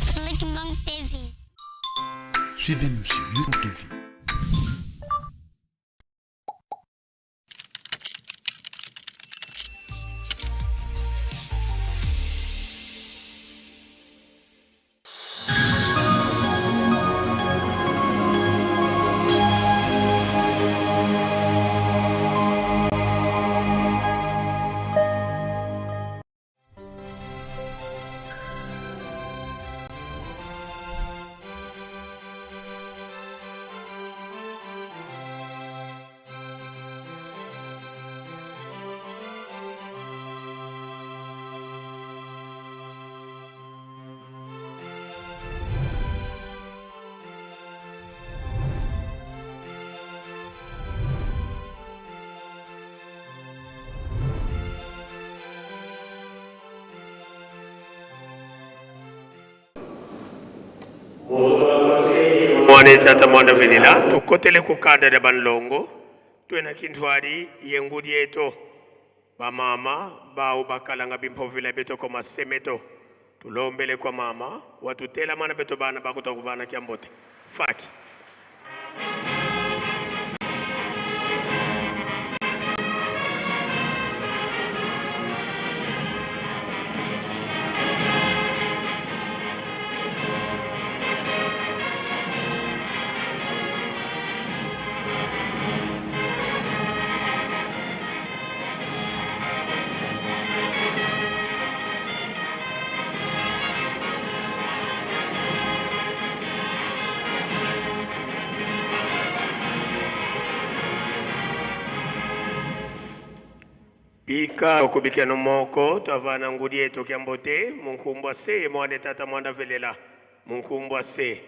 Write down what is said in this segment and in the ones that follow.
Masolo Kimbangu TV. Suivez-nous sur YouTube TV. Mwana tata mwana venila tukotele kukanda da banlongo twena kintwali yengudi eto bamama bawu bakalanga bimpovila beto koma semeto tulombele kwa mama watutela mana beto bana bakuta kubana kyambote faki. Ika okubikia no moko twavana ngudi yetu kyambote munkumbwa se mwana tata mwana velela munkumbwa se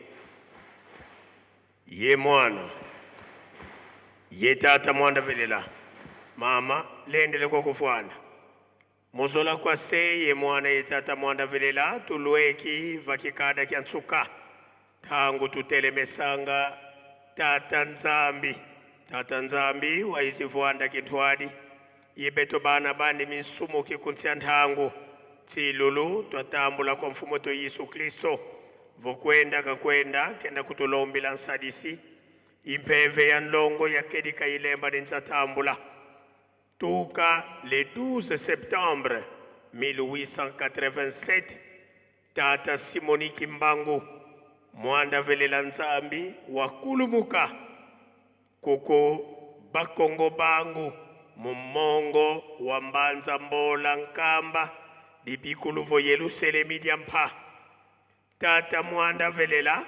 ye mwana ye tata mwana velela mama lendele kwa kufwana muzola kwa se ye mwana ye tata mwana velela tulweki vakikada kya ntsuka tangu tutelemesanga tata nzambi tata nzambi waizivwanda kintwadi yebeto bana bandi minsumuki kuntsia nthangu tsilulu twatambula kwa mfumo to Yesu Kristo vokwenda kakwenda kenda kutulombila nsadisi impeve ya nlongo yakedika ilemba nintsatambula tuka le 12 septembre 1887 tata Simoni Kimbangu mwanda velela nzambi wakulumuka kuku bakongo bangu mumongo wa mbanza mbola nkamba dipikuluvo Yerusalemi dia mpha tata mwanda velela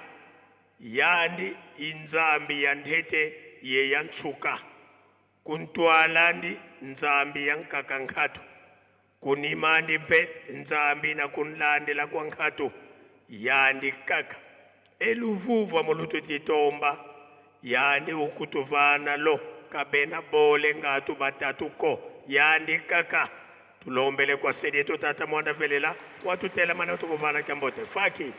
yandi inzambi ya nthete ye ya ntsuka kuntwalandi nzambi ya nkaka nkhatu kunimandi mpe nzambi na kunlandela kwa nkhatu yandi kaka eluvuvwa molutu titomba yandi ukutuvana lo kabena bole ngatu batatu ko yandi kaka tulombele kwa sedi yetu tata mwanda velela watutela mana tukuvana kyambote faki.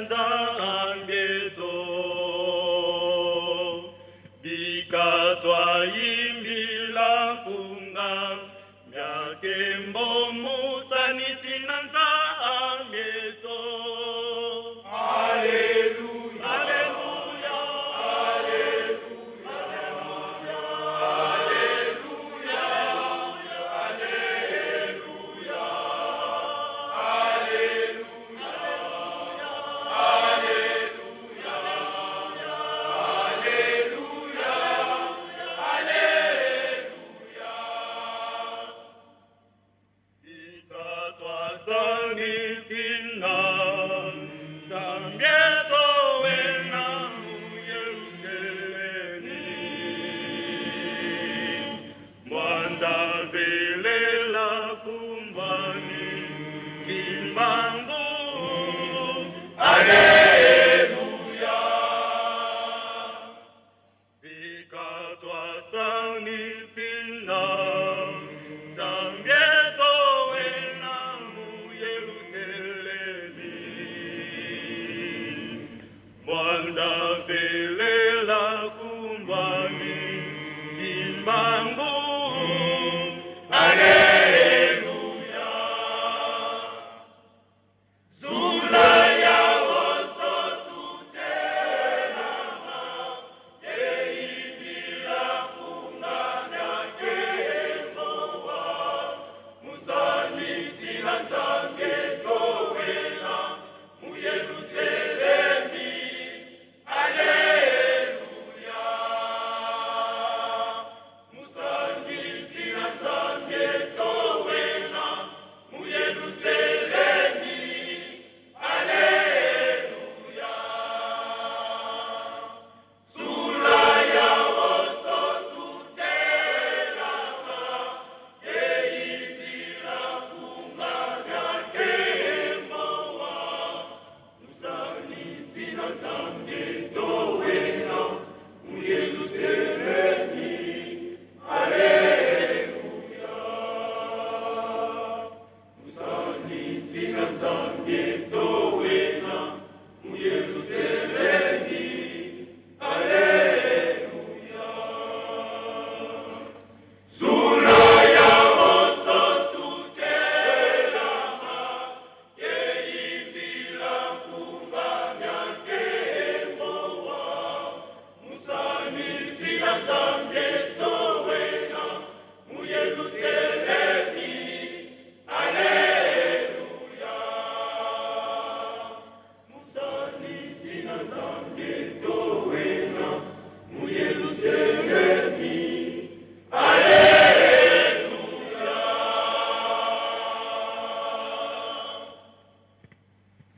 nzambe to Bikatwa imbila kunga Myakembo musanisi na nzambe to Alleluia Alleluia Alleluia. Alleluia. Zula ya oso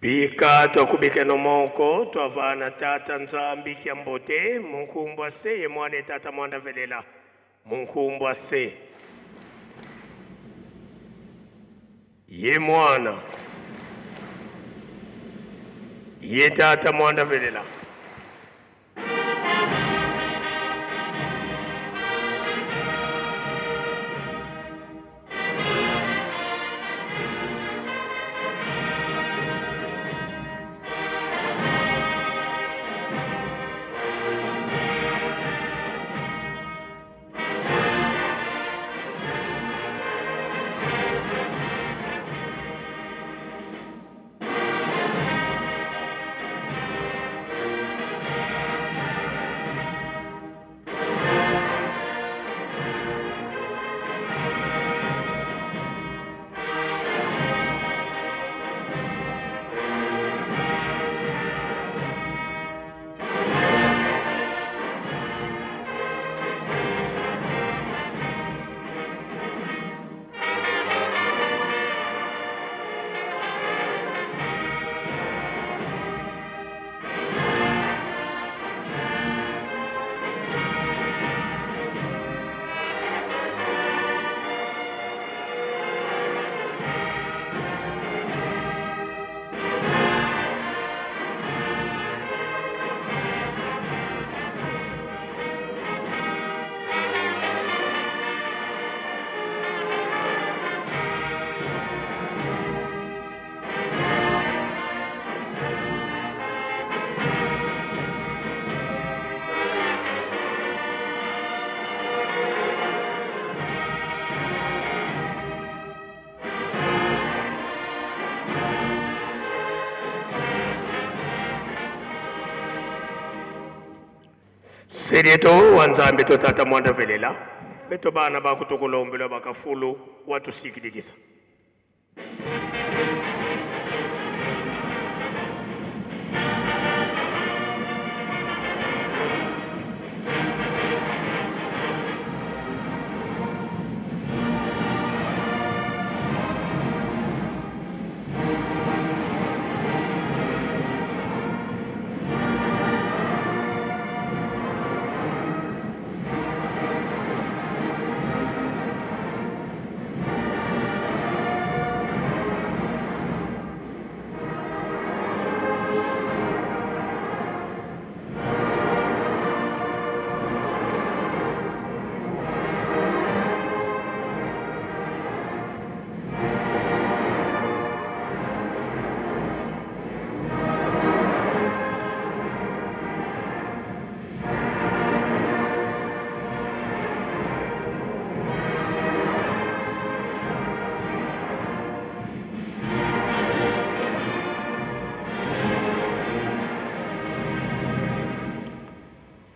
Bika twakubika nomoko twavana tata nzambi kya mbote munkumbwa se ye mwana tata mwanda velela munkumbwa se ye mwana ye tata mwanda velela. Sirito wa Nzambi to tata mwanda velela beto bana bakutukulombelwa bakafulu watusikidikisa.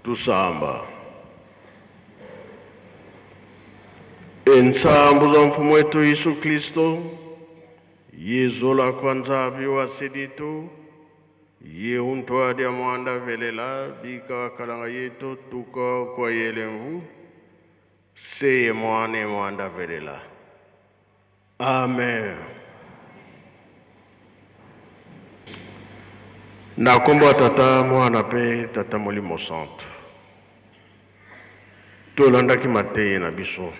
Tusamba. Ensambu za mfumo wetu Yesu Kristo yizola kwa nzabi wa siditu ye untwa dia mwanda velela bika kalanga yetu tuka kwa yelemvu seye mwane mwanda velela. Amen. Na kombo ya tata mwana pe tata molimo santu. Tolandaki mateyi na biso.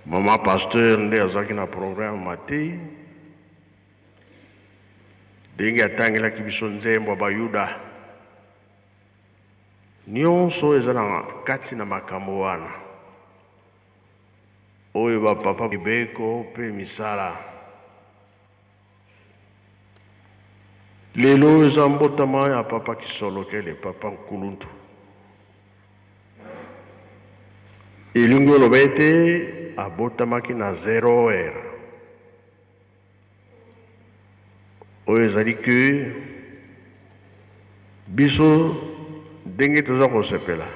Mama pasteur nde azalaki na programme mateyi. Ndenge atangelaki biso nzembo ya Bayuda. Nyonso eza na kati na makambo wana. Oyo ba papa mibeko pe misala. Lelo eza mbotama ya papa Kisolokele, papa Nkuluntu. Elingi oloba ete abotamaki na 0 heure. Oyo ezali ke biso ndenge toza kosepela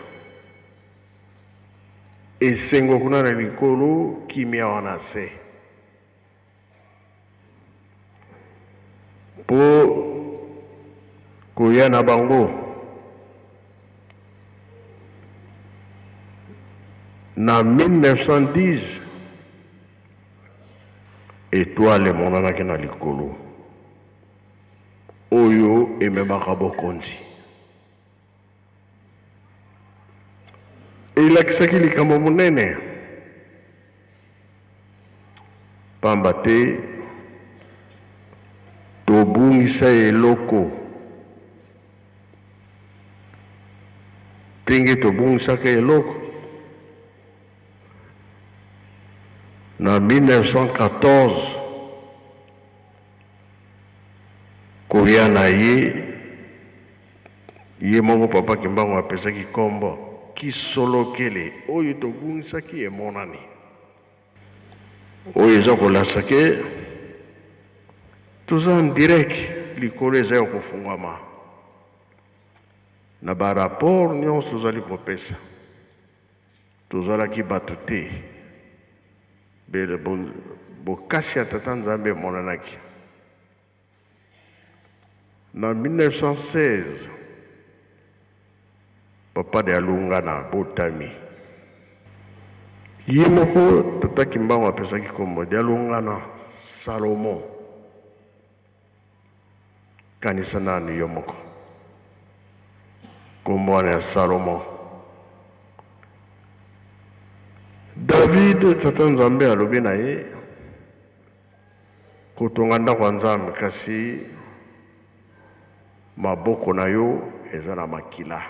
esengo kuna na likolo, kimia wana se po koya na bango na 1910 étoile emonanaki na likolo oyo ememaka bokonzi. Elakisaki likambo monene pamba te tobungisa eloko ndenge tobungisaka eloko na 1914 koya na ye, ye moko papa Kimbangu apesaki kombo Kisolokele oyo tobungisaki emonani. Oyo eza kolasa ke toza en direct likolo eza ya kofungwama na ba rapport nyonso tozali kopesa. Tozalaki bato te, bele bokasi ya tata Nzambe emonanaki. Na 1916 papa de Alunga na botami ye moko tata Kimbangu apesaki kombo de Alunga na Salomo. Kanisa nanu yo moko kombo wana ya Salomo. David tata Nzambe alobi na ye kotonga ndako ya Nzambe, kasi maboko na yo eza na makila.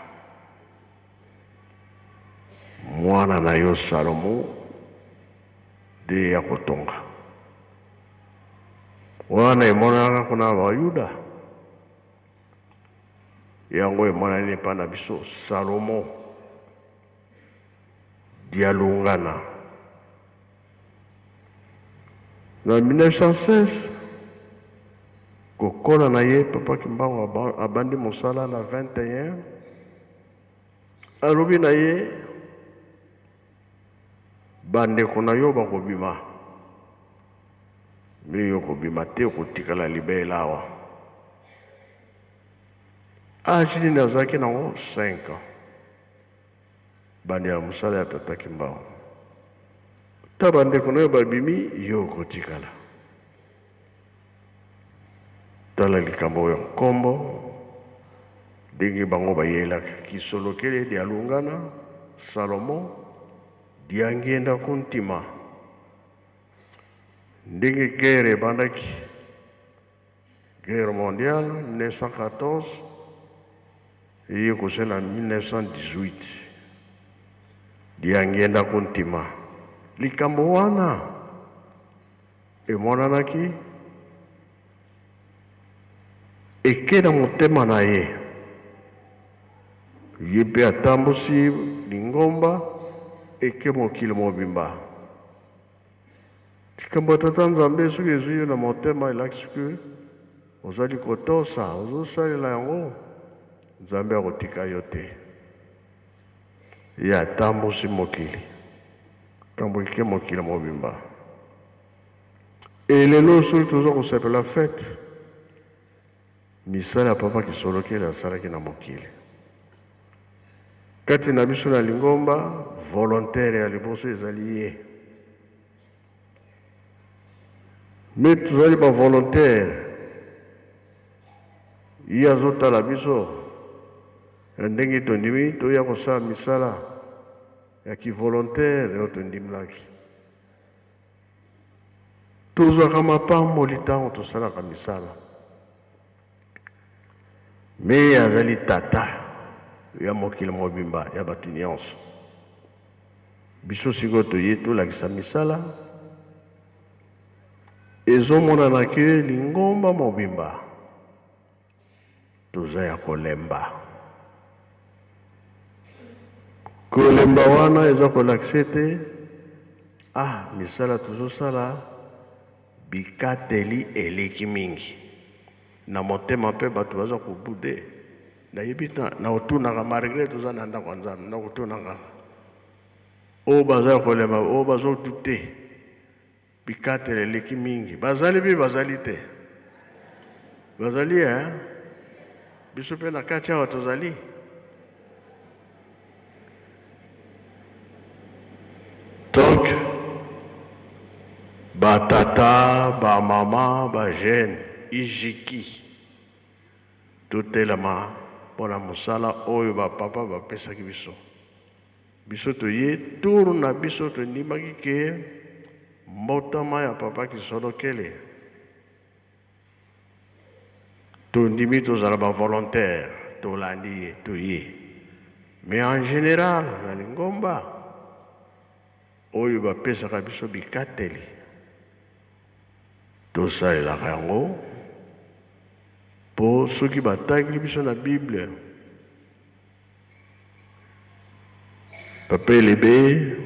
Mwana na yo Salomo de ya kotonga. Wana emonanaka kuna ba Yuda. Yango emonani epa na biso Salomo dialungana. Na 1916 kokola na ye papa Kimbangu abandi mosala na 21. Alobi na ye, bandeko na yo bakobima, me yo okobima te, okotikala libela awa. Age nini azalaki nango? 5 ans. Bandela mosala ya tata Kimbangu. Ta bandeko na yo babimi, yo okotikala. Tala likambo oyo nkombo ndenge bango bayelaka kisolokele dialungana Salomon diangienda kuntima ndenge guerre ebandaki guerre mondiale 1914 eye kosala 1918 diangienda kuntima likambo wana Emonanaki eke na motema na ye. Ye mpe atambusi lingomba eke mokili mobimba. Likambo ya Tata Nzambe soki ezwi yo na motema elakisi que ozali kotosa, ozosalela yango, Nzambe akotika yo te. Ye atambusi mokili. Likambo eke mokili mobimba. E lelo soki toza kosepela fete, misala ya Papa Kisolokele asalaki na mokili. Kati na biso na lingomba, volontaire ya liboso ezali ye. Me tozali ba volontaire, ye azotala biso na ndenge tondimi toya kosala misala ya ki volontaire oyo tondimlaki. Tozwaka mapamboli ntango tosalaka misala. Me azali tata ya mokili mobimba ya bato nyonso. Biso sikoyo toye tolakisa misala ezomonana ke lingomba mobimba Toza ya kolemba. Kolemba wana eza kolakisa ete ah, misala tozosala bikateli eleki mingi na motema mpe bato baza kobude. Nayebi na otunaka malgre toza na ndako ya Nzambe, na kotunaka oyo baza ya kolemba, oyo bazodute bikateli eleki mingi. Bazali mpe bazali te, bazali eh? Biso mpe na kati awa tozali. Donc batata, bamama, bajeune ijiki totelema mpo na mosala oyo bapapa bapesaki biso. Biso toye tour na biso tondimaki ke mbotama ya papa Kisolokele tondimi tozala ba volontaire tolandi ye toye mais en general na lingomba oyo bapesaka biso bikateli tosalelaka yango po soki batangeli biso na Bible Papa Elebe,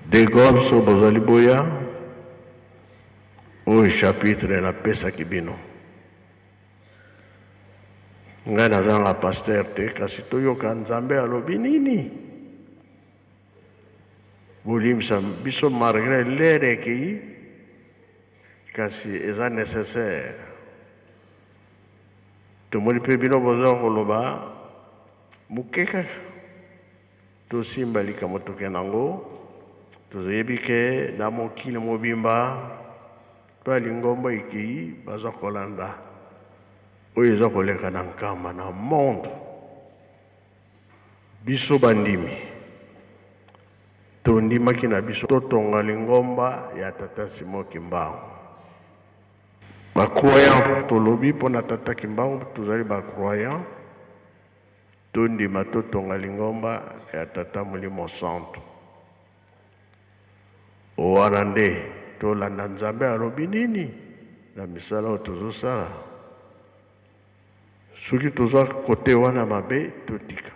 De Gaulle so bozali boya oyo chapitre napesaki bino. Ngai nazanga pasteur te, kasi toyoka Nzambe alobi nini. Bolimbisa biso malgré l'heure ekei, kasi eza nécessaire. Tomoni mpe bino boza koloba moke kaka tosimba likambo tokende yango. Toyebi ke na mokili mobimba mpe lingomba ekei baza kolanda oyo eza koleka na Nkamba na monde. Biso bandimi tondimaki na biso totonga lingomba ya Tata Simon Kimbangu. Ba croyants tolobi pona tata Kimbangu tozali ba croyants tondima totonga lingomba ya tata molimo santu wana nde tolanda Nzambe alobi nini na misala oyo tozosala soki toza kote wana mabe totika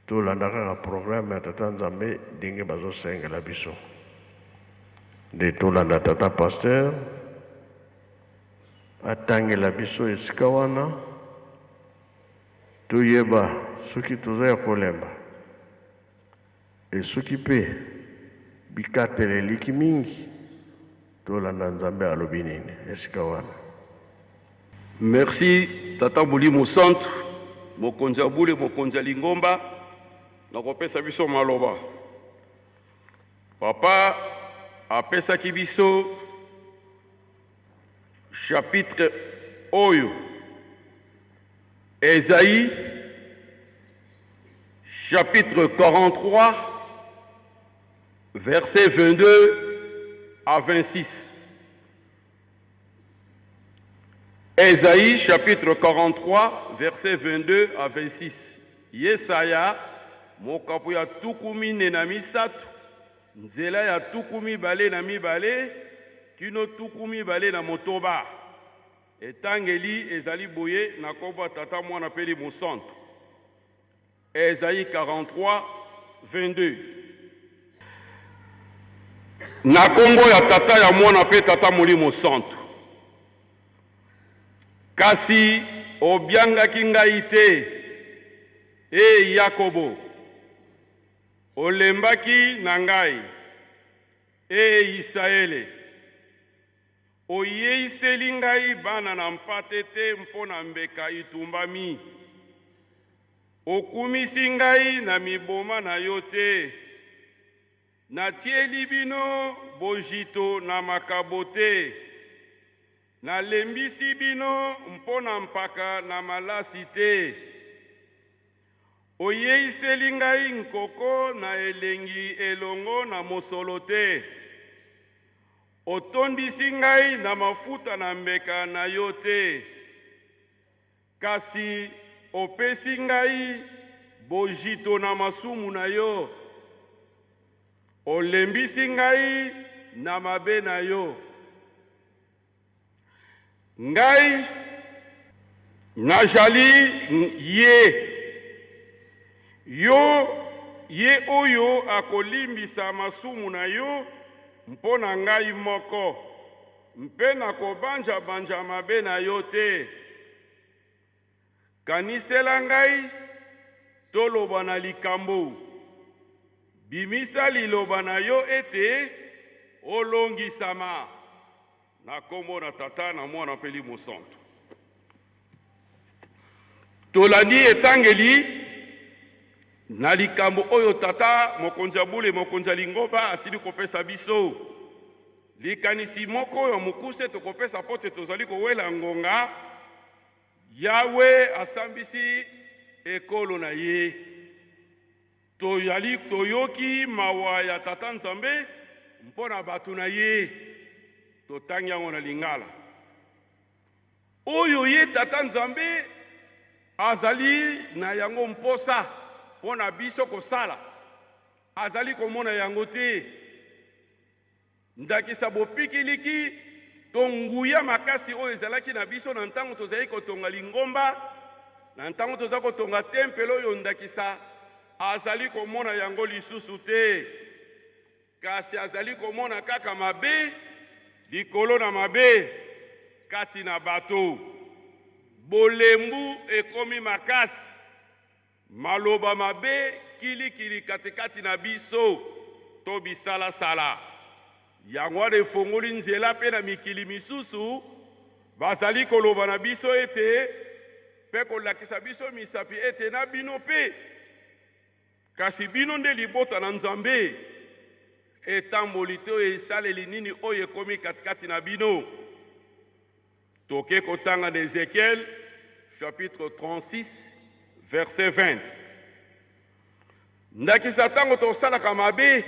Tolanda kaka programme ya tata Nzambe ndenge bazosengela biso. Nde tolanda tata pasteur atangela biso esika wana. Toyeba soki toza ya kolemba e soki mpe bikateli eliki mingi, tolanda Nzambe alobi nini esika wana. Merci tata Molimo Santu, mokonzi ya bule, mokonzi ya lingomba, na kopesa biso maloba. Papa apesaki biso chapitre oyo Esaïe chapitre 43 verset 22 à 26. Esaïe chapitre 43 verset 22 à 26. Yesaya mokapo ya 43 nzela ya 22 kino 26. Etangeli ezali boye na kombo ya Tata, Mwana mpe Elimo Santu. Esaïe 43, 22. Na kombo ya Tata, ya Mwana mpe Tata Molimo Santu. Kasi obiangaki ngai te, e Yakobo, olembaki na ngai, e Isayele. Oyeiseli ngai bana na mpate te mpo na mbeka itumbami. Okumisi ngai na miboma na yo te. Natieli bino bojito na makabo te. Nalembisi bino mpo na mpaka na malasi te. Oyeiseli ngai nkoko na elengi elongo na mosolo te. Otondisi ngai na mafuta na mbeka na yo te, kasi opesi ngai bojito na masumu na yo. Olembisi ngai na mabe na yo. Ngai najali ye, yo ye oyo akolimbisa masumu na yo mpo na ngai moko, mpe nakobanja-banja mabe na yo te. Kanisela ngai, toloba na likambo. Bimisa liloba na yo ete olongisama. Na kombo na Tata, na Mwana mpe Elimo Santu. Tolandi etangeli na likambo oyo Tata Mokonzi ya Bule, Mokonzi ya Lingomba asili kopesa biso. Likanisi moko ya mokuse tokopesa mpo te tozali kowela ngonga. Yawe asambisi ekolo na ye. Toyali toyoki mawa ya Tata Nzambe mpo na bato na ye. Totangi yango na Lingala. Oyo ye Tata Nzambe azali na yango mposa mpo na biso kosala, azali komona yango te. Ndakisa bopikiliki to nguya makasi oyo ezalaki na biso na ntango tozalaki kotonga lingomba, na ntango toza kotonga tempelo oyo, ndakisa azali komona yango lisusu te, kasi azali komona kaka mabe likolo na mabe kati na bato. Bolembu ekomi makasi. Maloba mabe kilikili katikati na biso to bisalasala. Yango wana efongoli nzela mpe na mikili misusu bazali koloba na biso ete mpe kolakisa biso misapi ete na bino mpe, kasi bino nde libota na Nzambe. Etamboli to esaleli nini oyo ekomi katikati na bino? Toke kotanga na Ezekiel chapitre 36 verset 20. Ndakisa ntango tosalaka mabe,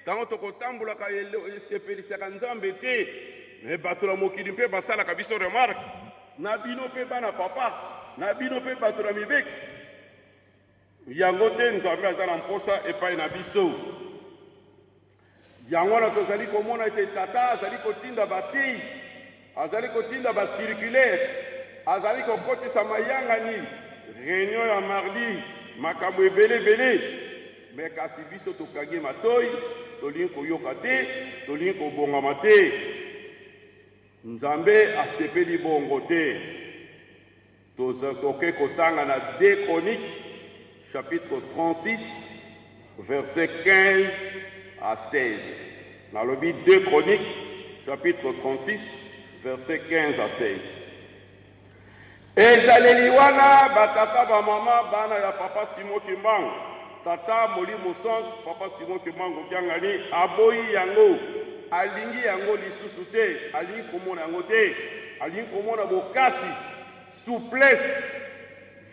ntango tokotambolaka esepelisaka Nzambe te, me bato na mokili mpe basalaka biso remarque, na bino mpe bana papa, na bino mpe bato na mibeko. Yango te Nzambe aza na mposa epai na biso. Yango wana tozali komona ete Tata azali kotinda bateyi, azali kotinda ba circulaires, azali kokotisa mayangani, reunion ya mardi, makambo ebele ebele. Mais kasi biso tokangi matoyi, tolingi koyoka te, tolingi kobongama te. Nzambe asepeli bongo te. Toke kotanga na 2 Chroniques chapitre 36 verset 15 à 16. Nalobi 2 Chroniques chapitre 36 verset 15 à 16. Ezaleli wana batata bamama bana ya papa Simon Kimbangu, tata Molimo Santu papa Simon Kimbangu Kiangani aboyi yango, alingi yango lisusu te, alingi komona yango te, alingi komona bokasi, souplesse,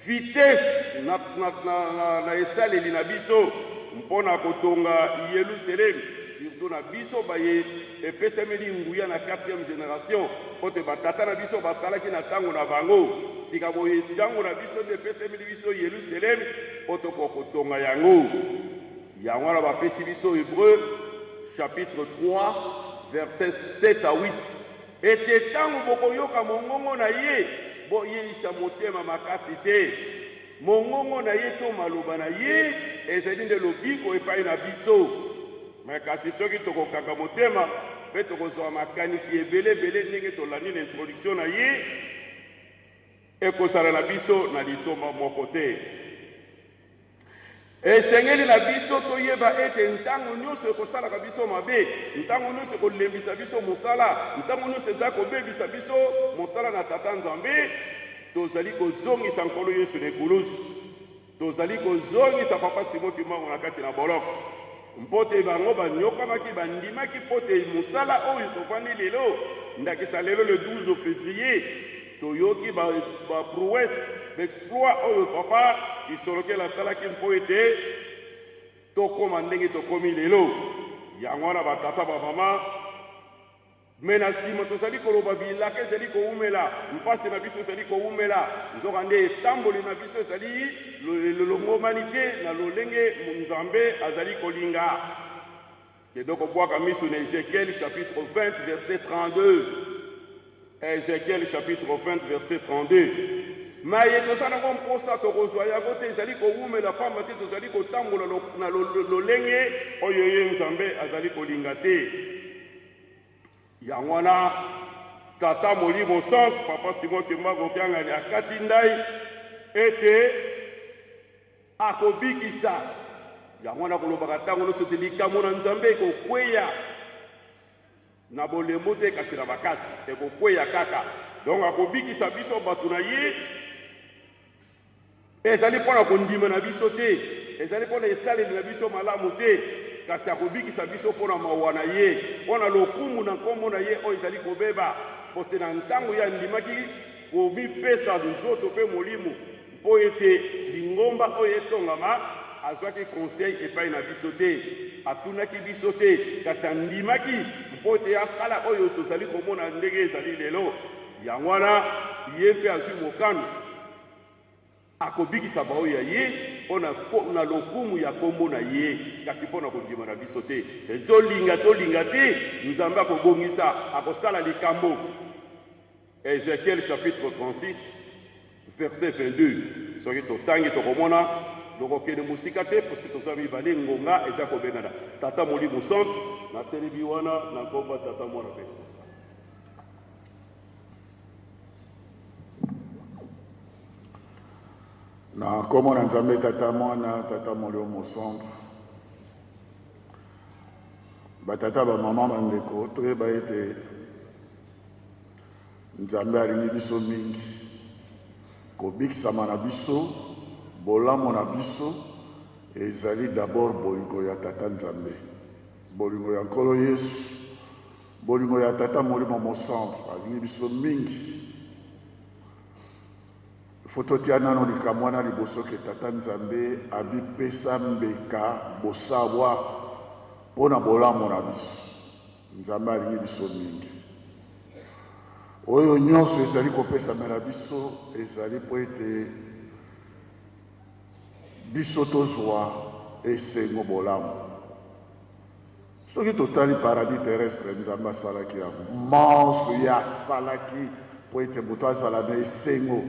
vitesse na, na, na, na, na esaleli na biso mpo na kotonga Yelusalemi, surtout na biso baye epesameli nguya na 4e generation, mpo te batata na biso basalaki na ntango na bango. Sika boye ntango na biso nde epesameli biso Yelusalemi mpo tokoka kotonga yango. Yango wana bapesi biso Hebreu chapitre 3 verset 7 à 8 ete ntango bokoyoka mongongo na ye, boyeisa motema makasi te. Mongongo na ye to maloba na ye ezali nde lobiko epai na biso. Me kasi soki tokokanga motema mpe tokozwa makanisi ebele ebele ndenge tolandi na introduction na ye, ekozala na biso na litomba moko te. Esengeli na biso toyeba ete ntango nyonso ekosalaka biso mabe, ntango nyonso ekolembisa biso mosala, ntango nyonso eza kobebisa biso mosala na Tata Nzambe, tozali kozongisa Nkolo Yesu na ekulusu, tozali kozongisa Papa Simon Kimbangu na kati na boloko, mpo te bango banyokamaki, bandimaki mpo te mosala oyo tovandi lelo, ndakisa lelo le 12 février, Toyoki ba ba prouesses, ba exploits oyo papa Kisolokele asalaki mpo ete tokoma ndenge tokomi lelo. Yango wana ba tata ba mama, me na nsima tozali koloba bilaka ezali kowumela, mpasi na biso ezali kowumela, nzokande etamboli na biso ezali lolongomani te na lolenge Nzambe azali kolinga. Kende kobwaka miso na Ezekiel chapitre 20 verset 32. Ezekiel chapitre 20 verset 32. Maye toza nango mposa tokozwa yango te, ezali kowumela pamba te tozali kotambola na lolenge oyo ye Nzambe azali kolinga te. Yango wana Tata Molimo Santu Papa Simon Kimbangu Kiangani akati ndai ete Akobikisa. Yango wana kolobaka ntango nyonso ete likambo na Nzambe ekokweya na bolembu te, kasi na makasi ekokweya kaka. Donc akobikisa biso bato na ye, ezali mpo na kondima na biso te, ezali mpo na esaleli na biso malamu te, kasi akobikisa biso mpo na mawa na ye, mpo na lokumu na nkombo na ye oyo ezali kobeba. Mpo te na ntango ye andimaki komipesa nzoto mpe molimo Mpo ete lingomba oyo etongama, azwaki conseil epai na biso te, atunaki biso te, kasi andimaki mpo ete asala oyo tozali komona ndenge ezali lelo. Yango wana ye mpe azwi mokano, akobikisa baoyo ya ye mpo na, na lokumu ya nkombo na ye, kasi mpo na kondima na biso te. Tolinga tolinga te, Nzambe akobongisa, akosala likambo. Ezekiel chapitre 36 verset 22 soki totangi tokomona tokokende mosika te puisque toza mibale ngonga eza kobengana tata molimo santu natelemi wana na nkombo tata mwana mpe Na nkombo na Nzambe Tata Mwana Tata Molimo Mosantu, batata bamama bandeko, toyeba ete Nzambe alingi biso mingi. Kobikisama na biso, bolamu na biso ezali d'abord bolingo ya Tata Nzambe, bolingo ya Nkolo Yesu, bolingo ya Tata Molimo Mosantu. Alingi biso mingi. Faut totia nano likambo wana liboso ke Tata Nzambe abipesa mbeka bosawa mpo na bolamu na biso. Nzambe alingi biso mingi. Oyo nyonso ezali kopesamela biso ezali mpo ete biso tozwa esengo bolamu. Soki totali paradis terrestre, Nzambe asalaki yango manso ye asalaki mpo ete moto azala na esengo.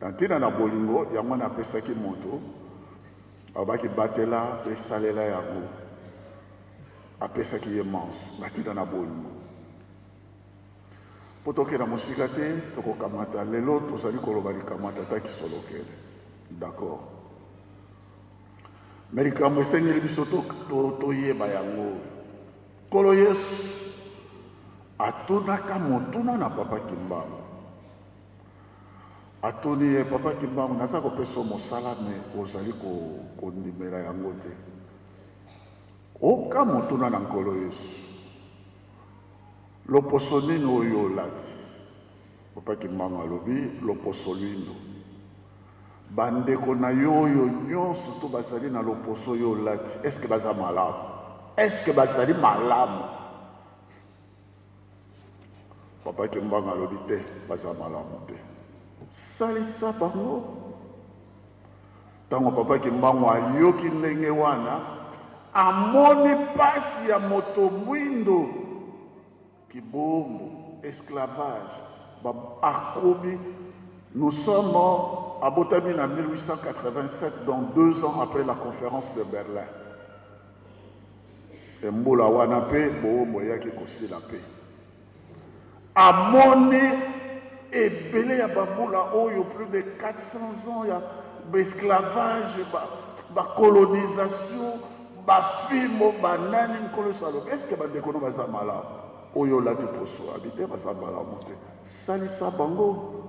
Na ntina na bolingo yango wana apesaki moto, alobaki batela mpe salela yango. Apesaki ye manso na ntina na bolingo. Mpo tokenda mosika te, tokokamata lelo tozali koloba likambo ya tata Kisolokele. D'accord. Mais likambo esengeli biso toyeba to, to yango oyo. Nkolo Yesu atunaka motuna na Papa Kimbangu. Atuni ye, Papa Kimbangu, naza kopesa yo mosala me ozali kondimela yango te. Oka motuna na Nkolo Yesu. Loposo nini oyo olati? Papa Kimbangu alobi, loposo lwindo. Bandeko na yo oyo nyonso to bazali na loposo oyo olati, est-ce que baza malamu? Est-ce que bazali malamu? Papa Kimbangu alobi te, baza malamu te. Salisa bango. Tango Papa Kimbangu ayoki ndenge wana, amoni pasi ya moto mwindo, kibombo, esclavage, ba akomi nous sommes abotami na 1887 donc deux ans après la conférence de Berlin. E mbula wana mpe bowombo eyaki kosila mpe amoni ebele ya bambula oyo plus de 400 ans ya baesclavage, bacolonisation, bafimbo, banani. Nkolo Yesu alobi, eske bandeko no baza malamu? Oyo olati poso abi te, baza malamu te. Salisa bango,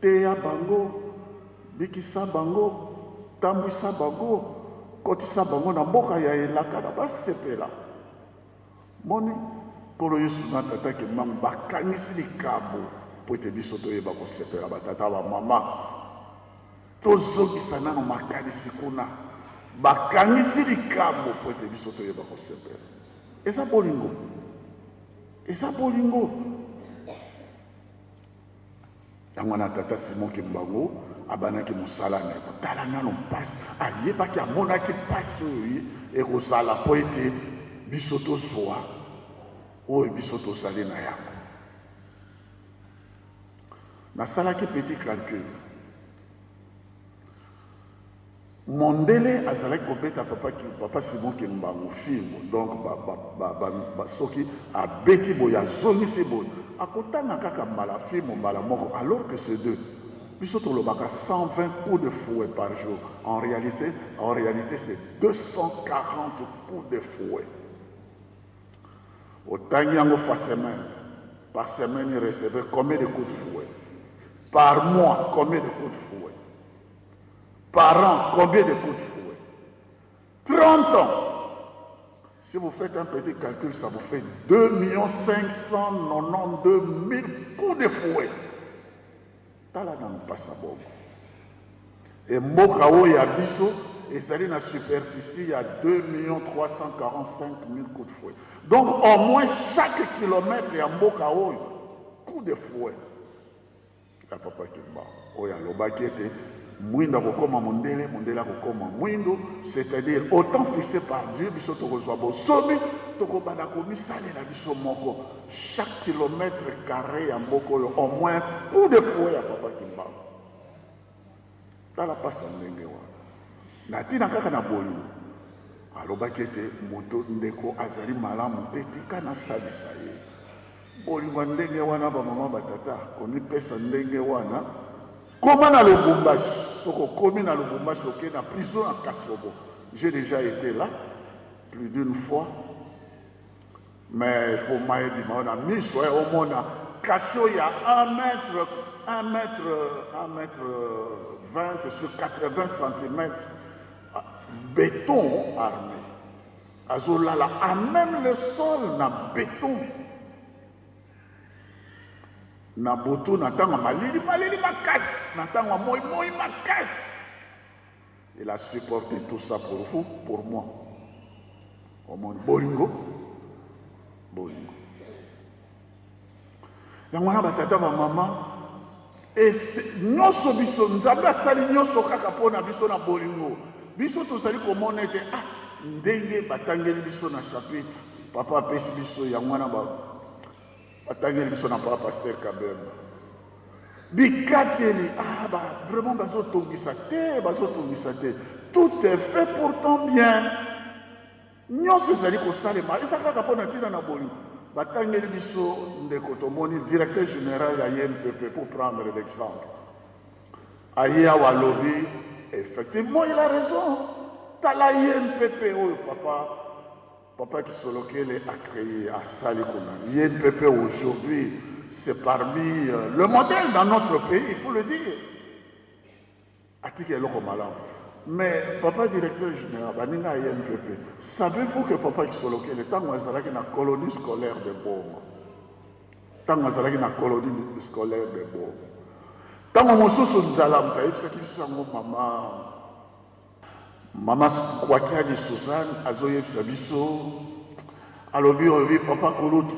teya bango, bikisa bango, tambwisa bango, kotisa bango na mboka ya elaka na basepela. Moni, Nkolo Yesu na Tata Kimbangu bakangisi likambo mpo ete biso toyeba kosepela. Batata, bamama, tozongisa nano makanisi kuna. Bakangisi likambo mpo ete biso toyeba kosepela. Eza bolingo, eza bolingo. Yango wana tata Simon Kimbangu abandaki mosala na ye kotala nano mpasi, ayebaki, amonaki mpasi oyo ekozala mpo ete biso tozwa oyo biso tozali na yango. Nasalaki petit calcul. Mondele azalaki kobeta papa, papa Simon Kimbangu fimbo, donc ba, ba, ba, ba, ba, soki abeti boye azongisi boye akotanga kaka mbala fimbo mbala moko, alors que c'est deux. Biso tolobaka 120 coups de fouet par jour, en réalité, en réalité c'est 240 coups de fouet. Otangi yango fois semaine, par semaine il recevait combien de coups de fouet? Par mois combien de coups de fouet? Par an, combien de coups de fouet? 30 ans. Si vous faites un petit calcul, ça vous fait 2 592 000 coups de fouet. Tala nanu pasa bongo. E mboka oyo ya biso ezali na superficie ya 2 345 000 coups de fouet. Donc au moins chaque kilomètre ya mboka oyo coup de fouet. Ya Papa Kimbangu oyo alobaki ete mwindo akokoma mondele, mondele akokoma mwindo, c'est-à-dire au temps fixe par Dieu, biso tokozwa bosomi, tokobanda komisalela biso moko. Chaque kilomètre carré ya mboka oyo au moins coup de fouet ya Papa Kimbangu. Tala pasi ya ndenge wana na ntina kaka na bolingo. Alobaki ete moto ndeko azali malamu te, tika nasalisa ye. Bolingo ya ndenge wana, bamama, batata, komipesa ndenge wana. Koma na Lubumbashi, soki okomi na Lubumbashi, okei na prison ya Kasobo. J'ai déjà été là plus d'une fois, mais il faut mayi ebima yo na miso, eh, omona cachot ya 1 mètre, 1 mètre, 1 mètre 20 sur 80 centimètres, béton armé. Azolala à même le sol na beton na butu, na ntango ya malili, malili makasi, na ntango ya moi, moi makasi. Il a supporté tout ça pour vous, pour moi. Omoni bolingo, bolingo. Yango wana batata bamama, nyonso biso Nzambe asali nyonso kaka mpo na biso na bolingo. Biso tozali komona ete ah, ndenge batangeli biso na chapitre papa apesi biso yango wana batangeli biso na papa Pasteur Kabemba bikateli, ah, ba, vraiment bazotongisa te, bazotongisa te. Tout est fait pour ton bien. Nyonso ezali kosalema eza kaka mpo na ntina na bolingo. Batangeli biso ndeko tomoni directeur général ya INPP pour prendre l'exemple. Aye awa alobi effectivement il a raison. Tala INPP oyo papa papa Kisolokele a créé asali kuna. INPP aujourd'hui c'est parmi euh, le modèle dans notre pays, il faut le dire. Atika eloko malamu. Mais papa directeur general baninga ya INPP, savez-vous que papa Kisolokele tango azalaki na colonie scolaire de Boma, tango azalaki na colonie scolaire de Boma, tango mosusu nzala moto ayebisaki biso yango mama mama Kwakiadi Suzanne azoyebisa biso alobi olobi papa kulutu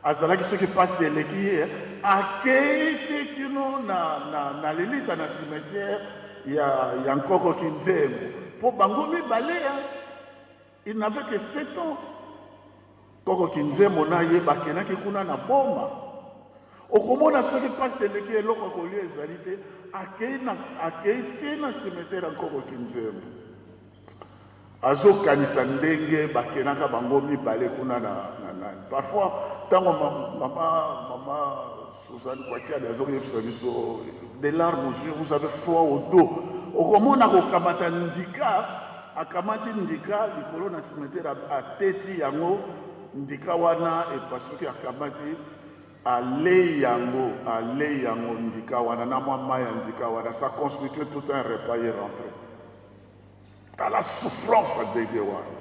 azalaki soki pasi eleki ye akei te kino na, na, na lilita na cimetière ya, ya nkoko kinzembo mpo bango mibale il n'avait que 7 ans koko kinzembo na ye bakendaki kuna na boma okomona soki mpasi eleki eloko ya kolia ezali te akei, na, akei te na cimetière ya nkoko kinzembo Azokanisa ndenge bakenaka bango mibale kuna na, na nani. Parfois ntango mama mama Suzanne Kwakiadi azoyebisa biso des larmes aux yeux, vous avez froid au dos. Okomona kokamata ndika, akamati ndika likolo na cimetière ateti yango ndika wana epasuki, akamati alei yango, alei yango ndika wana na mwa mai ya ndika wana, ça constitue tout un repas ye rentre. Tala souffrance ya ndenge wana,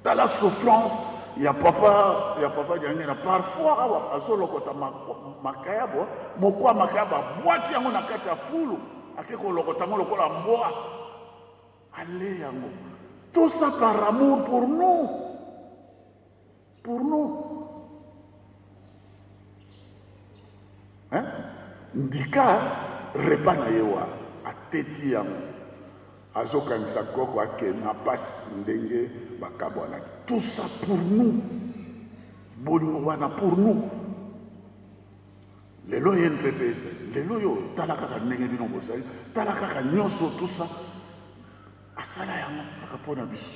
tala souffrance ya papa ya papa Diangenda. Parfois awa azolokota makayabo, mokwa makayabo abwaki yango na kati ya fulu, ake kolokota yango lokola mbwa, ale yango. Tout ça par amour pour nous, pour nous. Hein? Ndika repas na ye wana ateti yango azokanisa koko ake na pasi ndenge bakabwanaki. Tout ça pour nous, bolingo wana pour nous. Lelo ye NPP ezali lelo oyo, tala kaka ndenge bino bozali, tala kaka nyonso, tout ça asala yango kaka mpo na biso.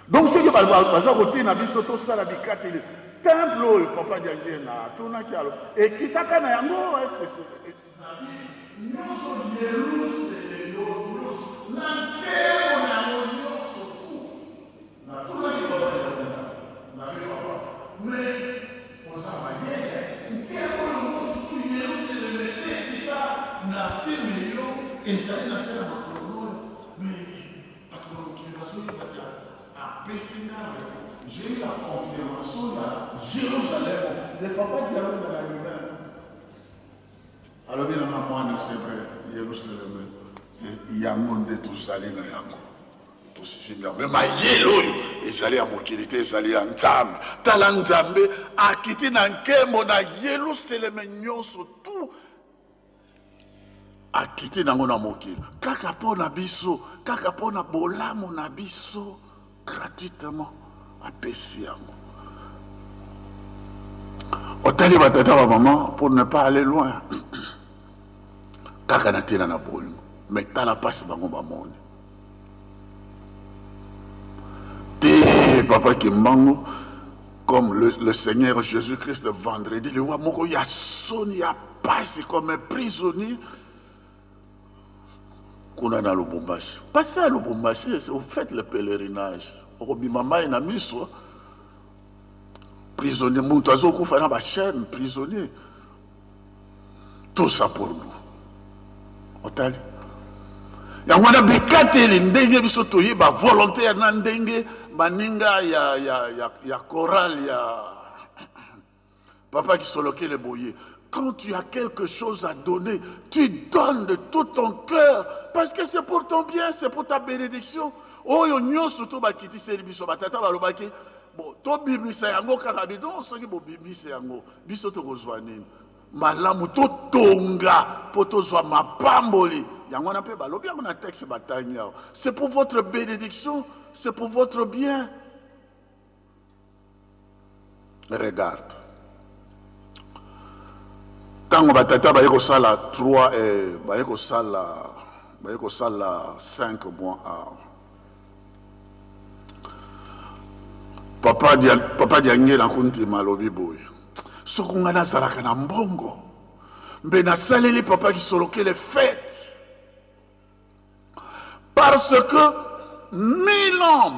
Donc soki baza kotina biso tosala bikateli temple oyo papa Diangienda atunaki alo ekitaka na yango nyonso Yerusalemi nyonso na nkembo na yango nyonso tu natunaki papa Diangienda nabi papa mais oza mayele nkembo oyo nyonso tu Yerusalemi esi ekita na se meyo ezali na se na makolo oyo mais Bato na mokili bazoyeba te apesi nga raison. J'ai eu la confirmation ya Jérusalem de papa Dialungana na lui-même. Alobi na nga mwana c'est vrai Jérusalem yango nde tozali na yango tosimbi yango me mayele oyo ezali ya mokili te ezali ya Nzambe. Tala Nzambe akiti na nkembo na Yelusaleme nyonso tout Akiti nango na mokili kaka mpo na biso, kaka mpo na bolamu na biso, gratuitement apesi yango. Otali batata ba mama pour ne pas aller loin, kaka na ntina na bolingo, mais tala mpasi bango bamoni te. Papa Kimbangu comme le, le Seigneur Jésus-Christ vendredi liwa moko ya soni ya pasi comme un prisonnier kuna na Lubumbashi. Passez à Lubumbashi, vous faites le pèlerinage. Okobima mai na miso prisonnier mutu azokufa na ba chaîne prisonnier. Tout ça pour nous. Otali. Yango wana bikateli ndenge biso toye ba volontaire na ndenge baninga ya, ya, ya, ya chorale ya Papa Kisolokele boye. Quand tu as quelque chose à donner, tu donnes de tout ton cœur parce que c'est pour ton bien, c'est pour ta bénédiction. Oyo nyonso to bakitiseli biso batata balobaki bon tobimisa yango kaka bidon soki bobimisi yango biso tokozwa nini malamu totonga mpo tozwa mapamboli yango wana mpe balobi yango na texte batangi awa c'est pour votre bénédiction c'est pour votre bien Regarde. Tango batata baye kosala 3 eh, baye kosala baye kosala 5 mois awa. Papa dia, papa Diangela Kuntima alobi boye, soki ngai nazalaka na mbongo mbe nasaleli papa Kisolokele fete, parce que 1000 ans,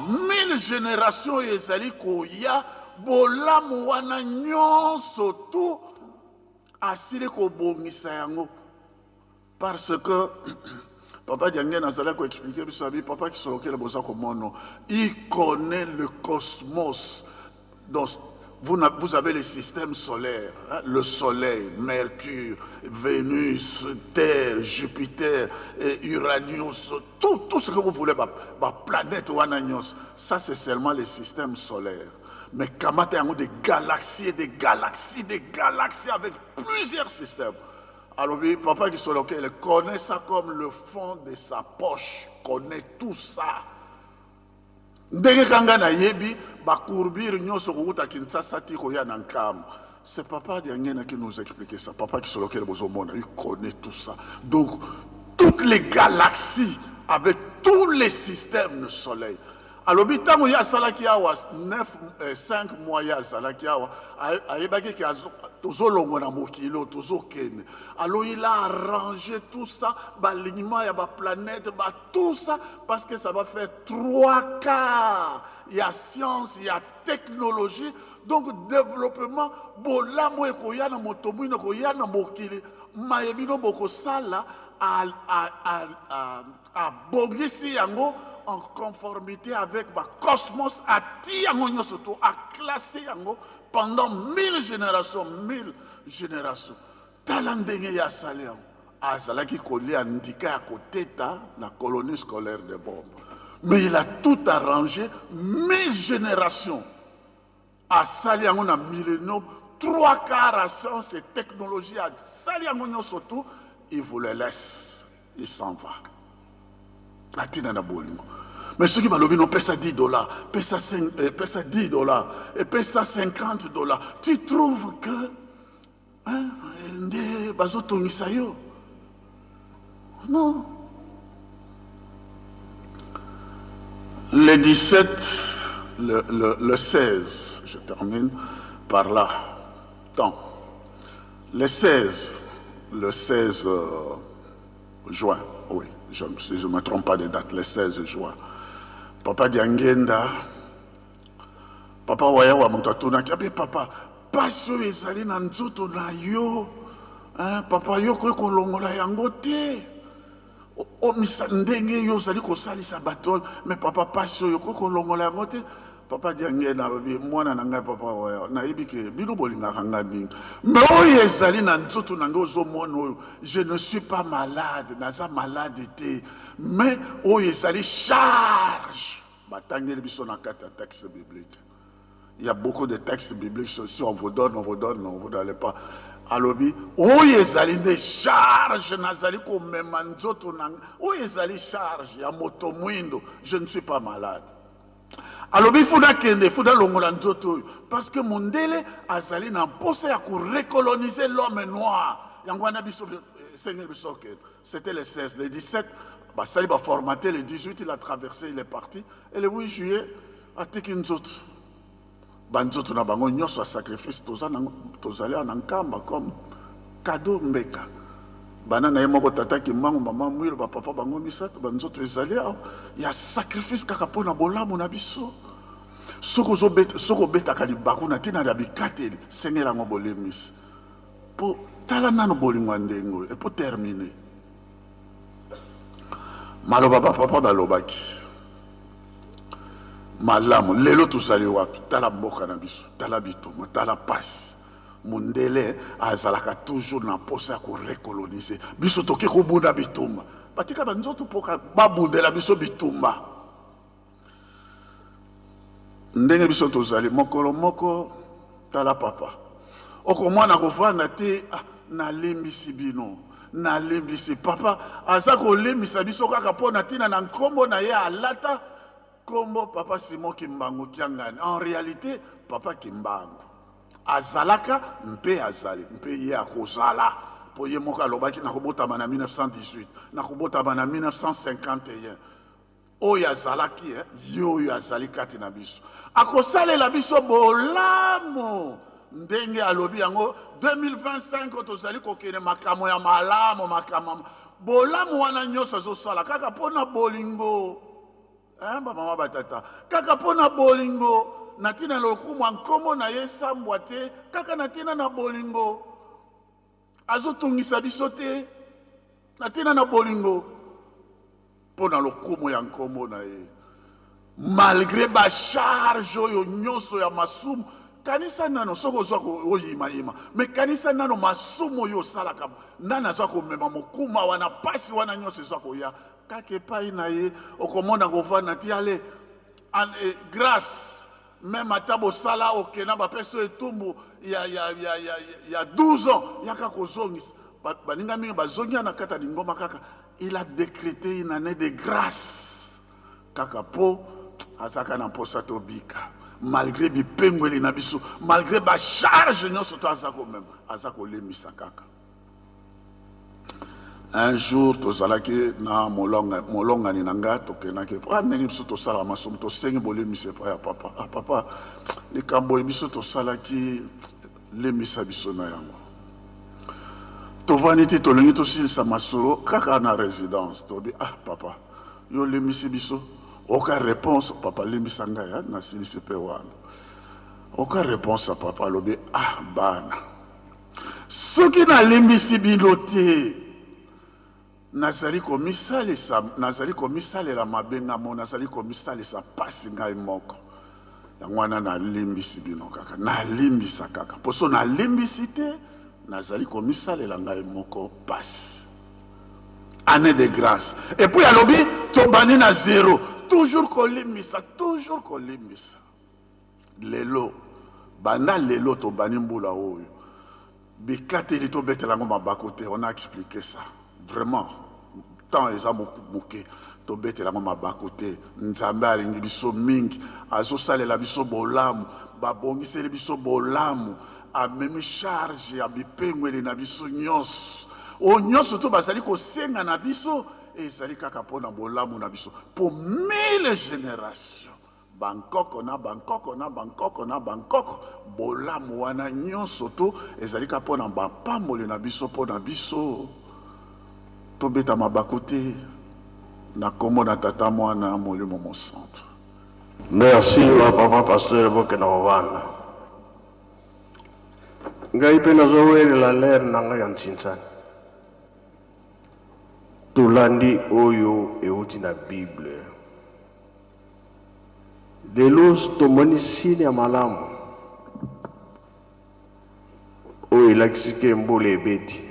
1000 générations oyo ezali koya, bolamu wana nyonso tu asili kobongisa yango. Parce que papa Diangene azalaki koexplike biso, abi papa Kisolokele boza komono, il connaît le cosmos. Donc vous, vous avez le système solaire, hein, le soleil, Mercure, Vénus, Terre, Jupiter, et Uranus, tout, tout ce que vous voulez, ba, ba planète wana nyonso, ça c'est seulement le système solaire. Mais kamata yango des galaxies et des galaxies, des galaxies avec plusieurs systèmes. Alobi papa Kisolokele connaît ça comme le fond de sa poche, connaît tout ça. Ndenge kanga nayebi ba courbure nyonso kowuta Kinshasa ti koya na Nkamba. C'est papa Diangena qui nous expliquait ça. Papa Kisolokele bozomona, il connaît tout ça. Donc toutes les galaxies avec tous les systèmes du soleil. Alobi ntango ye asalaki awa 9, 5 mois ye azalaki awa, ayebaki ke tozolongwa na mokili oyo tozokende. Alors il a arrangé tout ça, balignement ya baplanète, ba tout ça, parce que ça va faire 3/4 ya science, ya technologie, donc développement bolamu ekoya na moto mwino, ekoya na mokili, maye bino bokosala, abongisi yango en conformité avec ba cosmos, ati yango nyonso to a classé yango pendant 1000 générations, 1000 générations. Tala ndenge ya asali yango. Azalaki kolia ndika ya koteta na colonie scolaire de Boma. Mais il a tout arrangé, 1000 générations. Asali yango na millénium, 3/4 à science et technologie, asali yango nyonso tout, il vous le laisse, il s'en va. Atina na bolingo. Mais soki balobi no pesa 10 dollars, pesa cinq, pesa 10 dollars, et pesa 50 dollars, tu trouves que, hein, nde bazotongisa yo. Non. Le 17, le 16, je termine par là. Temps. Le 16, le 16 juin, oui, si je ne me trompe pas de date, le 16 juin. Papa Diangenda, papa Wayawa moto atunaki, abe papa, pasi oyo ezali na nzoto na yo, hein, papa yo okoki kolongola yango te. Omisa ndenge yo ozali kosalisa bato oyo, mais papa pasi oyo okoki kolongola yango te. Papa Diangenda alobi, mwana na ngai papa Waya, nayebi ke bino bolingaka ngai mingi, mais oyo ezali na nzoto na ngai ozomona oyo, je ne suis pas malade, naza malade te, mais oyo ezali charge. Batangeli biso na kati ya texte biblique. Il y a beaucoup de textes bibliques, si on vous donne, on vous donne, on vous donne pas. Alobi, oyo ezali nde charge nazali komema nzoto na ngai, oyo ezali charge ya moto mwindo, je ne suis pas malade. Alobi, funa kende, funa longola nzoto oyo, parce que mondele azali na mposa ya korecoloniser l'homme noir. Yango wana biso, esengeli biso okende. C'était le 16, le 17, basali ba formaté, le 18, il a traversé, il est parti. Et le 8 juillet, atiki nzoto. Ba nzoto na bango nyonso ya sacrifice, tozali awa na Nkamba comme cadeau mbeka. Bana na ye moko tata Kimbangu, mama Mwilo, ba papa bango misato, ba nzoto ezali awa ya sacrifice kaka mpo na bolamu na biso. Soki obetaka libaku na ntina ya bikateli, sengela yango bolemisi. Po tala nano bolingo ya ndenge oyo, et pour terminer, maloba ba papa balobaki malamu, lelo tozali wapi? Tala mboka na biso, tala bitumba, tala pasi. Mondele azalaka toujours na posa ya korecoloniser biso, toke kobunda bitumba, batika ba nzoto mpoka babundela biso bitumba. Ndenge biso tozali mokolo moko, tala papa okomwana kovanda te, ah, nalimbisi bino, nalimbisi papa. Aza kolimbisa biso kaka mpo na ntina na nkombo na ye, alata nkombo papa Simon Kimbangu Kiangani. En réalité papa Kimbangu azalaka mpe azali mpe ye akozala, mpo ye moko alobaki nakobotama na 1918, nakobotama na 1951. Oyo azalaki, eh, ye oyo azali kati na biso akosalela biso bolamu ndenge alobi yango. 2025 tozali kokende makambo ya malamu, makambo bolamu wana nyonso azosala kaka mpo na bolingo, eh, bamama batata, kaka mpo na bolingo, na ntina lokumu ya nkombo na ye sambwa te, kaka na ntina na bolingo azotungisa biso te, na ntina na bolingo mpo na lokumu ya nkombo na ye, malgré bacharge oyo nyonso ya masumu. Kanisa nano soki ozwa oyimayima, me kanisa nano masumu oyo osalaka, nani aza komema mokuma wana? Pasi wana nyonso eza koya kaka epai na ye. Okomona kovanda ti ale grâce, même ata bosala okenda, bapesi oyo etumbu ya 12 ans, yaka kozongisa. Baninga mingi bazongi na kati ya lingomba kaka il a décrété une année de grâce, kaka mpo azalaka na mposa tobika malgré bipengweli na biso, malgré bacharge nyonso to aza komema, aza kolemisa kaka. Un jour tozalaki na molongani na nga, tokendaki ah, ndenge biso tosalaka masumu, tosengi bolemisa epai ya papa. Ah, papa, likambo oyo biso tosalaki, lemisa biso na yango. Tovandi te, tolingi tosilisa masolo kaka na résidence, tobi: "Ah papa, yo olembisi biso." Oka réponse: "Papa, lembisa ngai." Nasilisi mpe wana, oka réponse ya papa, alobi: "Ah bana, soki nalembisi bino te, nazali komisalisa, nazali komisalela mabe nga mo, nazali komisalisa pasi ngai moko. Yango wana nalimbisi bino kaka, nalimbisa kaka, mpo so nalimbisi te, nazali komisalela ngai moko pasi." Année de grâce, et puis alobi tobandi na zéro, toujours kolimbisa, toujours kolimbisa. Lelo, banda lelo tobandi mbula oyo, bikateli tobetela yango mabako te. On a expliqué ça vraiment, temps eza moke. Tobetela yango mabako te. Nzambe alingi biso mingi, azosalela biso bolamu, babongiseli biso bolamu, amemi charge ya bipengweli na biso nyonso. Oyo nyonso to bazali kosenga na biso ezali kaka mpona bolamu na biso, mpo mille génération, bankoko na bankoko na bankoko na bankoko, bolamu wana nyonso to ezali kaka mpona bapamboli na biso, mpo na biso. Tobeta mabaku te. Na nkombo na Tata, Mwana, Molimo Mosantu. Merci wa papa pasteur. Bokenda kovanda. Ngai mpe nazowelela lere na ngai ya ntsintsani. Tolandi oyo euti na Bible. Lelo tomoni signe ya malamu oyo elakisi ke mbula ebeti.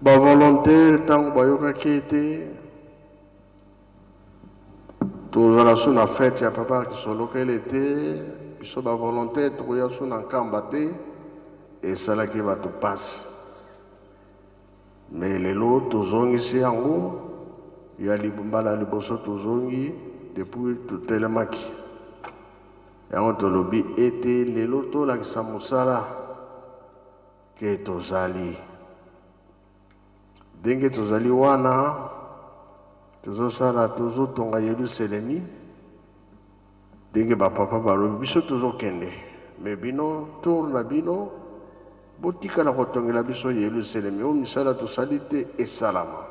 Bavolontaire, ntango bayokaki ete tozala so na fête ya papa Kisolokele te, biso bavolontaire tokoya so na Nkamba te, esalaki bato mpasi. Me lelo tozongisi yango ya mbala liboso. Tozongi depuis totelemaki yango. Tolobi ete lelo tolakisa mosala ke tozali ndenge tozali wana, tozosala, tozotonga Yelusalemi ndenge bapapa balobi. Biso tozokende, me bino, tour na bino, botikala kotongela biso Yelusalemi oyo misala tosali te esalama.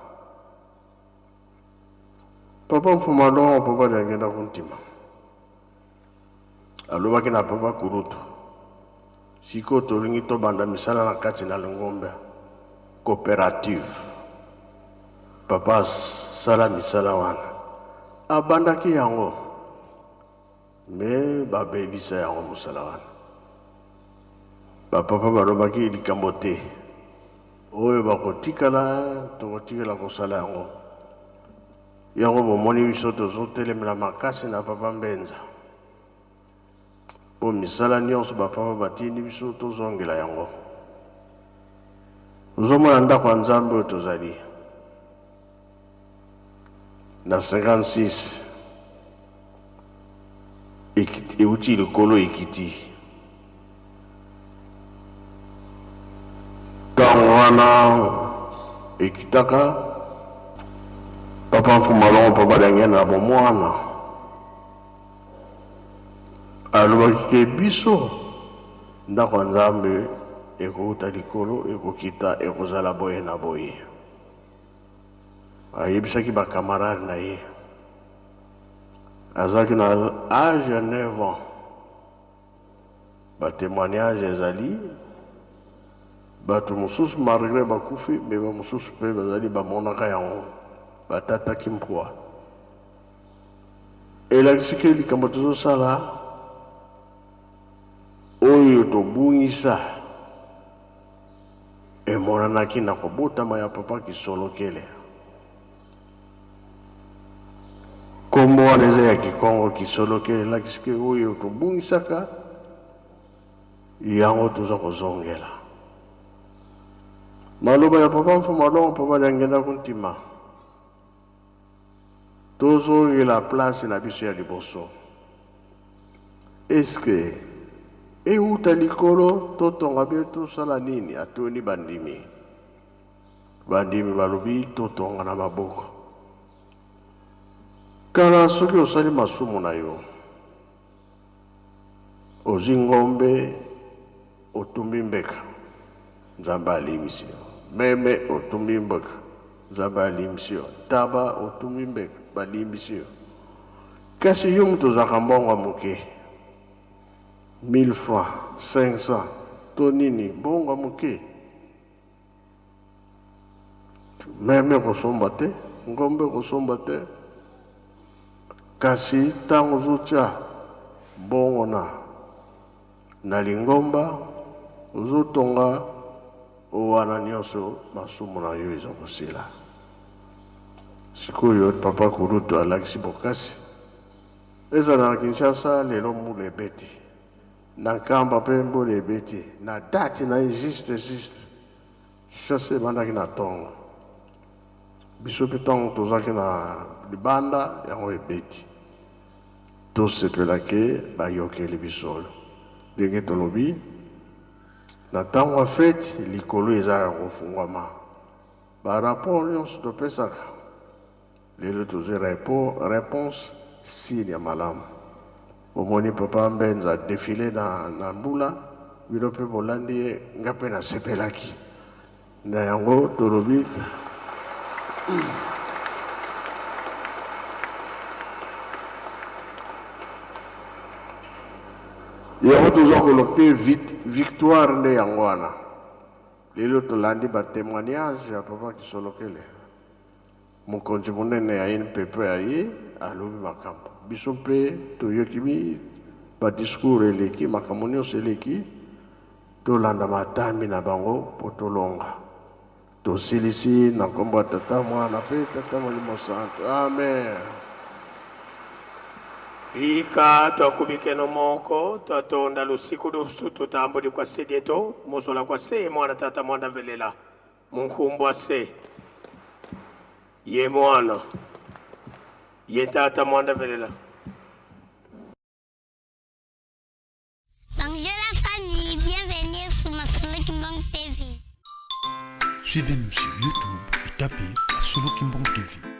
Papa Mfuma Longo, papa Liangenda Kuntima, alobaki na papa Kurutu: "Sikoyo tolingi tobanda misala na kati na lingomba coopérative." Papa asala misala wana, abandaki yango, me babebisa yango mosala wana. Bapapa balobaki likambo te, oyo bakotikala, tokotikala kosala yango. Yango bomoni biso tozotelemela makasi na papa Mbenza, mpo misala nyonso bapapa batindi biso, tozongela yango. Ozomona ndako ya Nzambe oyo tozali na 56 euti likolo, ekiti ntango wana ekitaka. Papa Mfuma Longo Papa Diangienda na bomwana alobaki ke biso ndako ya Nzambe ekouta likolo ekokita ekozala boye na boye. Ayebisaki ba camarades na ye. Azalaki na age ya 9 ans. Ba temoignages ezali bato mosusu malgre bakufi me ba mosusu mpe bazali bamonaka yango batataki mpwa elakisi ke likambo tozosala oyo tobungisa emonanaki na kobotama ya papa Kisolokele. Kombo wana eza ya Kikongo, Kisolokele elakisi ke oyo tobungisaka yango toza kozongela. Maloba ya papa Mfuma Longo, papa Diangienda Kuntima, tozongela place na biso ya liboso. Est-ce que euta likolo totonga bie tosala nini? Atuni bandimi. Bandimi balobi totonga na maboko. Kala soki osali masumu na yo, ozwi ngombe otumbi mbeka, Nzambe alimbisi yo. Meme otumbi mbeka, Nzambe alimbisi yo. Ntaba otumbi mbeka, balimbisi yo. Kasi yo moto ozwaka mbongo ya moke, 1000 francs, 500 to nini, mbongo ya moke, meme kosomba te, ngombe kosomba te. Kasi ntango ozotia mbongo na na lingomba, ozotonga wana nyonso, masumu na yo eza kosila. Sikoyo papa Kulutu alakisi bokasi ezala na Kinshasa lelo mbula ebeti na Nkamba mpe mbula ebeti na date na ye juste juste. Kinshasa ebandaki na ntongo, biso mpe ntango tozalaki na libanda yango ebeti. Tosepelaki bayokeli biso ndenge tolobi na ntango ya feti likolo eza ya kofungwama. Ba rapport nyonso topesaka lelo tozwi réponse signe ya malamu. Bomoni papa Mbenza defile na, na mbula, bino mpe bolandi ye, nga mpe nasepelaki na yango. Tolobi yango toza koloke victoire nde yango wana. Lelo tolandi ba témoignage ya papa Kisolokele, mokonzi monene ya INPP, aye alobi makambo, biso mpe toyoki ba discours eleki, makambo nyonso eleki. Tolanda matambi na bango mpo tolonga. Tosilisi na nkombo ya Tata, Mwana mpe Tata Molimo Santo. Amen. Bika twakubikeno moko twatonda lusiku lusu tutambuli kwa sedieto muzola kwa se mwana tata mwana velela munkumbwa se ye mwana ye tata mwana velela. Bonjour la famille, bienvenue sur Masolo Kimbangu TV. Suivez-nous sur YouTube et tapez Masolo Kimbangu TV.